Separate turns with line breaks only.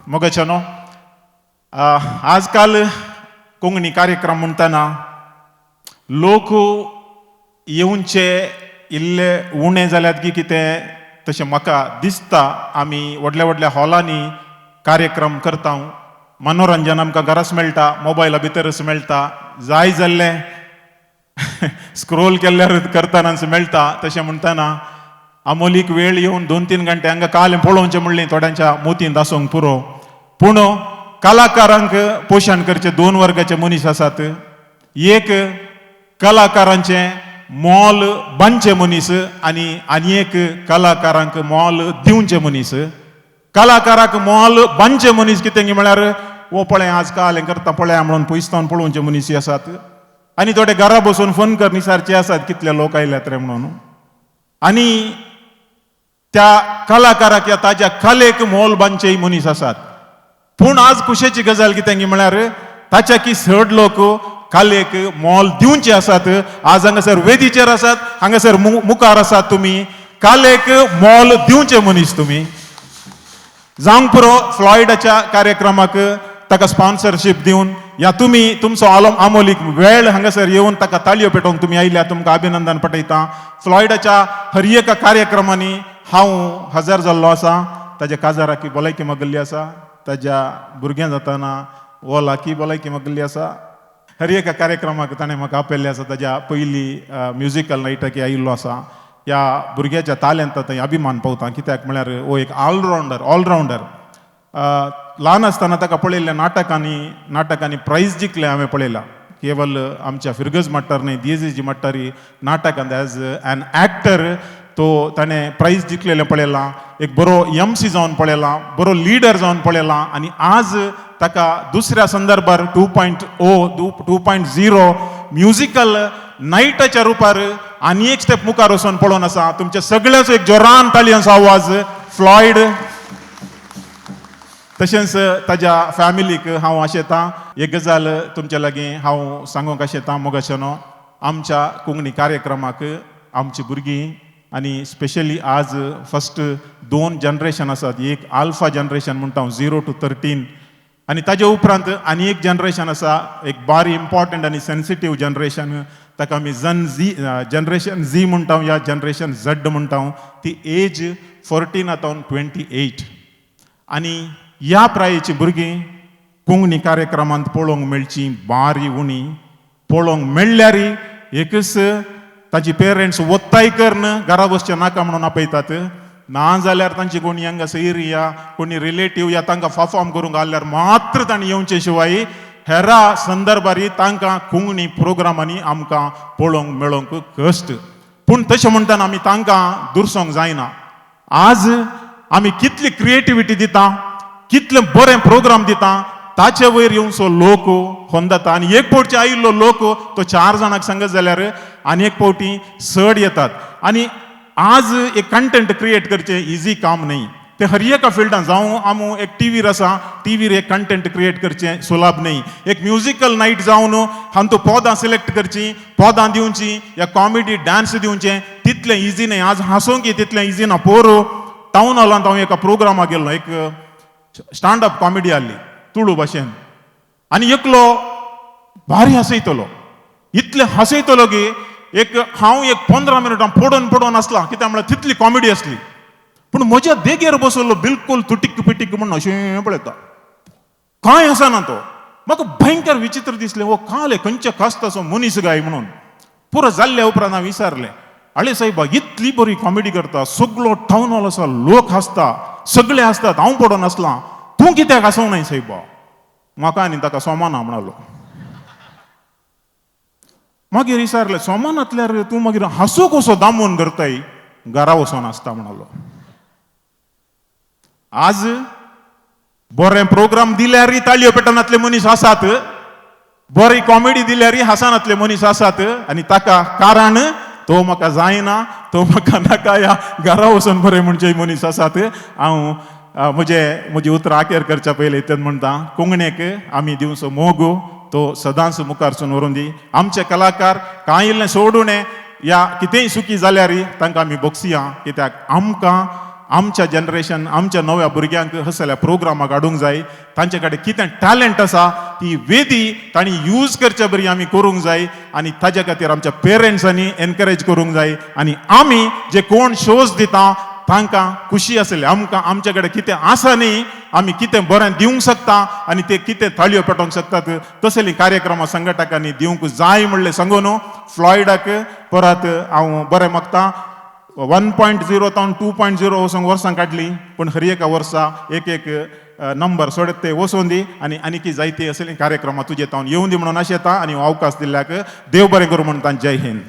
मोगाच्यानो, आजकाल कोंकणी कार्यक्रम म्हणटना लोक येवचे इल्ले उणें जाल्यात की कितें तशें म्हाका दिसता. आमी व्हडल्या व्हडल्या हॉलांनी कार्यक्रम करता, मनोरंजन आमकां घराच मेळटा, मोबायला भितरच मेळटा, जाय जाल्लें स्क्रोल केल्यार करतनाच मेळटा. तशें म्हणटना अमोलीक वेळ येवन 2-3 घंटे हांगा काल पळोवचें म्हणलें थोड्यांच्या मोतींत आसूंक पुरो. पूण कलाकारांक पोशण करचे 2 वर्गाचे मनीस आसात. एक कलाकारांचें मोल बांदचे मनीस आनी आनी एक कलाकारांक मोल दिवचे मनीस. कलाकाराक मोल बांदचे मनीस कितें म्हळ्यार वो पळय आज काल हें करता पळया म्हणून पयसतावन पळोवचे मनीस आसात आनी थोडे घरा बसून फोन कर निसारचे आसात कितले लोक आयल्यात रे म्हणून. आनी त्या कलाकाराक या ताज्या कलेक मोल बांदचेय मनीस आसात. पूण आज खुशेची गजाल कितें म्हळ्यार ताच्या की चड लोक कलेक मोल दिवचे आसात. आज हांगासर वेदीचेर आसात, हांगासर मुखार आसात. तुमी कलेक मोल दिवचे मनीस तुमी. जावंक पुरो फ्लॉयडाच्या कार्यक्रमाक ताका स्पॉन्सरशीप दिवन या तुमी तुमचो आमोलीक वेळ हांगासर येवन ताका ताळयो पेटोवंक तुमी आयल्या, तुमकां अभिनंदन पटयता. फ्लॉयडाच्या हर एका कार्यक्रमांनी हांव हजर जाल्लो आसा. ताज्या काजाराकी भलायकी मागल्ली आसा, ताज्या भुरग्यां जाताना ओलाकी भलायकी मागल्ली आसा. हर एका कार्यक्रमाक ताणें म्हाका आपयल्लें आसा. ताज्या पयली म्युजिकल नायटाकी आयिल्लो आसा. ह्या भुरग्याच्या तालेंत थंय अभिमान पावता, कित्याक म्हळ्यार हो एक ऑलरावंडर. ल्हान आसतना ताका पळयल्ल्या नाटकांनी प्रायज जिखलें हांवें पळयलां. केवल आमच्या फिरगज मट्टार न्हय, दियेजी मट्टारी नाटकांत एज एन एक्टर तो ताणें प्रायज जिखलेलें पळयलां. एक बरो एमसी जावन पळयलां, बरो लिडर जावन पळयलां. आनी आज ताका दुसऱ्या संदर्भार 2.0 2.0 म्युजिकल नायटाच्या रुपार आनी एक स्टेप मुखार वचून पळोवन आसा. तुमच्या सगळ्याचो एक जोरान ताळयांचो आवाज फ्लॉयड. तशेंच ताज्या फॅमिलीक हांव आशेतां एक गजाल तुमच्या लागीं हांव सांगूंक आशेतां. मोगाच्यानो, आमच्या कोंकणी कार्यक्रमाक आमची भुरगीं आनी स्पेशली आज फस्ट 2 जनरेशन आसात. एक आल्फा जनरेशन म्हणटा हांव, 0 to 13, आनी ताजे उपरांत आनी एक जनरेशन आसा, एक बारी इम्पॉर्टंट आनी सेन्सिटीव जनरेशन, ताका आमी जनरेशन झी म्हणटा या जनरेशन झड म्हणटा. ती एज 14 आतां 28. आनी ह्या प्रायेची भुरगीं कोंकणी कार्यक्रमांत पळोवंक मेळची बारी उणी. पळोवंक मेळ्ळ्यार एकच ताजी पेरंट्स ಒತ್ತಾय करून घरा बसचें नाका म्हणून आपयतात, ना जाल्यार तांची कोणी हांगा सैरी या कोणी रिलेटीव या तांकां परफॉर्म करूंक आसल्यार मात्र तांणी येवचे शिवाय हेरा संदर्भारी तांकां कोंकणी प्रोग्रामांनी आमकां पळोवंक मेळोवंक कश्ट. पूण तशें म्हणटना आमी तांकां दुरसोंक जायना. आज आमी कितली क्रिएटिविटी दिता, कितले बरें प्रोग्राम दिता, ताचे वयर येवचो लोक होंदता. आनी एक फावटी आयिल्लो लोक तो 4 जाणांक सांगत जाल्यार आनी एक फावटी चड येतात. आनी आज एक कंटेंट क्रिएट करचें इजी काम न्हय. ते हर एका फिल्डान जावं आम एक टीवीर आसा, टीवीर एक कंटेंट क्रिएट करचें सुलभ न्हय. एक म्युजिकल नायट जावन हांतू पदां सिलेक्ट करची, पदां दिवची या कॉमेडी डांस दिवचें तितलें इजी न्हय. आज हांसोंक तितलें इजी ना. पोर टावन हॉलांत हांव एका प्रोग्रामाक गेल्लो, एक स्टँड अप कॉमेडी आहली तुळू भाशेन, आनी एकलो भारी हांसयतलो, इतलें हांसयतलो की एक हांव एक 15 मिनटां पडोवन पडोवन आसला, कित्याक म्हळ्यार तितली कॉमेडी आसली. पूण म्हज्या देगेर बसलो बिलकुल तुटीक पिटीक म्हणून अशें पळयता, कांय आसना तो. म्हाका भयंकर विचित्र दिसलें, हो काले खंयच्या कास्ताचो मनीस गाय म्हणून. पुरो जाल्ल्या उपरांत हांव विचारलें, आळे साहेबा इतली बरी कॉमेडी करता, सगलो टावन हॉल आसा, लोक हांसता, सगळे हांसतात, हांव पडोन आसलां, तूं कित्याक हांसोंक नाय साहेबा? म्हाका आनी ताका सोमाना म्हणालो. मागीर विचारलें, सोमानातल्यार तूं मागीर हांसो कसो दामून धरताय? घरा वचोन आसता म्हणालो. आज बरें प्रोग्राम दिल्यारय ताळयो पेटनातले मनीस आसात, बरी कॉमेडी दिल्यारय हांसनातले मनीस आसात. आनी ताका कारण तो म्हाका जायना, तो म्हाका नाका, या घरा वचून बरें म्हणचे मनीस आसात. हांव म्हजे म्हजी उतरां आखेर करच्या पयलीं इतलें म्हणटा, कोंकणीक आमी दिवचो मोग तो सदांच मुखारसून व्हरून दी. आमचे कलाकार कांय इल्लें सोडून या कितेंय चुकी जाल्यार तांकां आमी बोगसिया, कित्याक आमकां आमच्या जनरेशन, आमच्या नव्या भुरग्यांक असल्या प्रोग्रामाक हाडूंक जाय. तांचे कडेन कितें टॅलंट आसा, ती वेदी तांणी यूज करच्या बरी आमी करूंक जाय आनी ताज्या खातीर आमच्या पेरंट्सांनी एनकरेज करूंक जाय. आनी आमी जे कोण शोज दिता तांकां खुशी आसली, आमकां आमचे कडेन कितें आसा न्ही, आमी कितें बरें दिवंक शकता आनी ते कितें ताळयो पेटोवंक शकतात, तसली कार्यक्रमां संघटकांनी दिवंक जाय म्हणलें सांगून फ्लॉयडाक परत हांव बरें मागता. 1.0 तावन 2.0 वचूंक वर्सां काडली, पूण हर एका वर्सा एक एक नंबर सोडत ते वचून दी आनी आनीकी जायती असली कार्यक्रमां तुजे तावन येवंदी म्हणून आशेता आनी हो अवकाश दिल्ल्याक देव बरें करूं म्हणटा. जय हिंद.